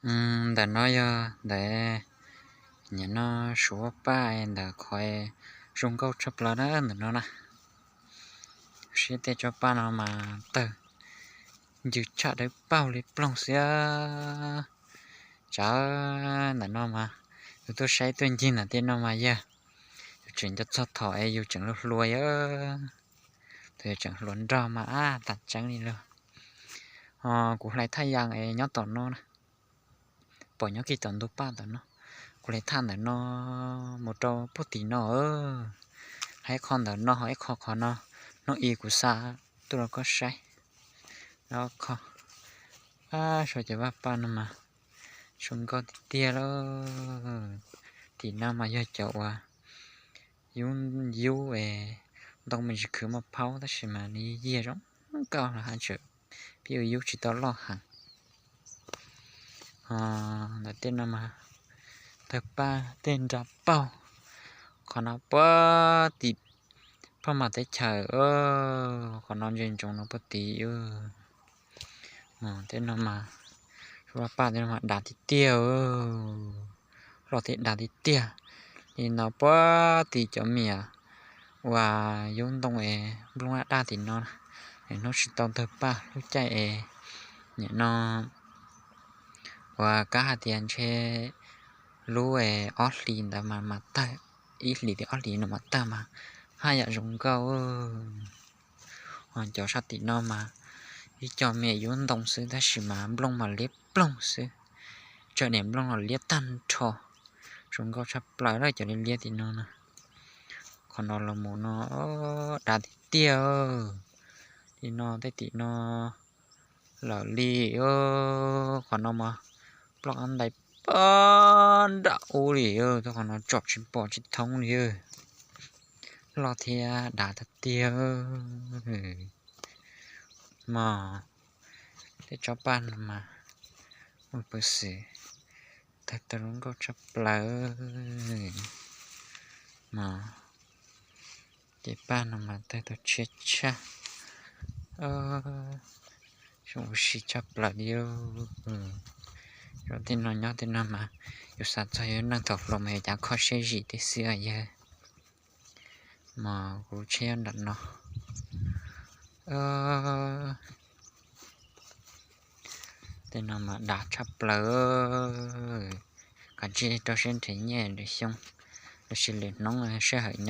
Ntawm no yog ntawm, nim no suav paj ntawm qhov zoo nkauj tshaj plaws na ntawm no na. Sib tej tsob paj no mas tawg ncw tshaj dawb paug li ploog xwb. Tsam ntawm no mas yus tuaj saib tuaj ncig ntawm tej no mas yog yus tseem nco txog thaum es yus tseem hluas hluas yog, thaum yus tseem hluas nraug mas ab tas tseeb li lawm. Ho kuv hlais thaj yas es nyob tom no na, pom nyob kiag tom ntug paj tom no. Kuv hlais thaj ntawm no mus rau puag tim no, hlais ib qho ntawm no ho ib qho qhov no, hnub i kuv xa tuaj rau koj saib. Ob qho, ab, saum cov vaj paj no mas zoo nkauj tiag tiag lauj. Tim no mas yog cov uas yub, yub es ntoo me ntsis khwv muaj phaub tab sis mas nws yiag zoo nkauj los haj tseem pib ua yub tsis tau loj heev. Ntawm tej no mas tawg paj tej nra paug. Qhov no puag tim phaj mas teb chaws, qhov no ntsia ntsoov no puag tim. Tej no mas, vaj paj tej no mas dav tiag tiag, loj thiab dav tiag tiag. Li no puag tim cov miam uas yub ntoo es nplooj daj daj tim no, es hnub tsis tau tawg paj lub caij es nim no uas kab hais tias ntshe lub es ob hlis ntawd mas mas tawg, ib hlis thiab ob hlis no mas tawg mas haj yam zoo nkauj. Ho cov sab tim no mas ib co me yub ntoo xwb tab sis mas nplooj mas liab ploog xwb, tsam niam nplooj los liab tag nrho, zoo nkauj tshaj plaws lawm cov liab liab tim no na. Qhov no los mus no dav tiag tiag. Li no tej tim no lawm li, qhov no mas ploj qab ntais pag nram ub li, tej qhov no tsom tsis pom tsis thoob li. Loj thiab dav tiag tiag. Mas tej tsob paj no mas muaj peev xwm tawg tau zoo nkauj tshaj plaws. Mas tej paj no mas tawg tau tshiab tshaj, zoo ua si tshaj plaws li. Tej no nyob tej no mas yus xav txog yus neej thaum hluas mas yus cav kho siab zim tib xwb yawg. Mas kuv tsheb nram no, tej no mas dav tshaj plaws. Kav tsij rau siab nrhiav nyiaj lwm xyoo los sis lwm hnub sij hawm